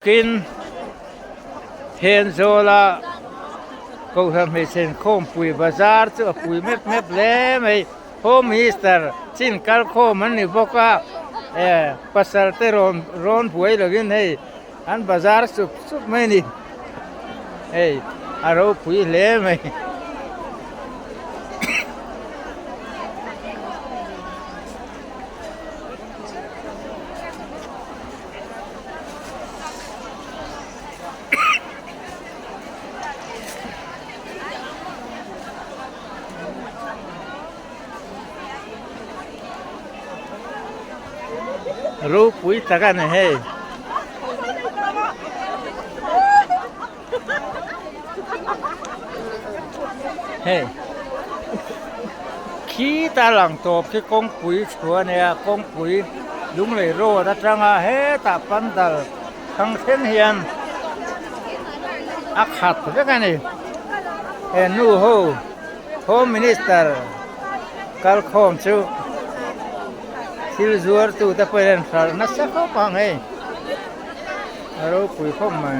Tin, Thenzawl-a Kohhran hmeichhe inkhawmpui bazar chu a pui mep mep hle mai. Home Minister chin kalkhawm an ni bawk a, eh pasal te rawn rawn buai lovin hei an bazar sup sup mai a ni. Hei a ropui hle mai. Ropui tak a ni hei. Hei khita lang tawp khi kawngpui chhuah a nia kawngpui lunglei road atanga hetah pandal thang thleng hian a khat vek a ni he nu ho home minister kalkhawm chu thil zuar tu te pawhin an hralh nasa khawp ang hei a ropui khawp mai.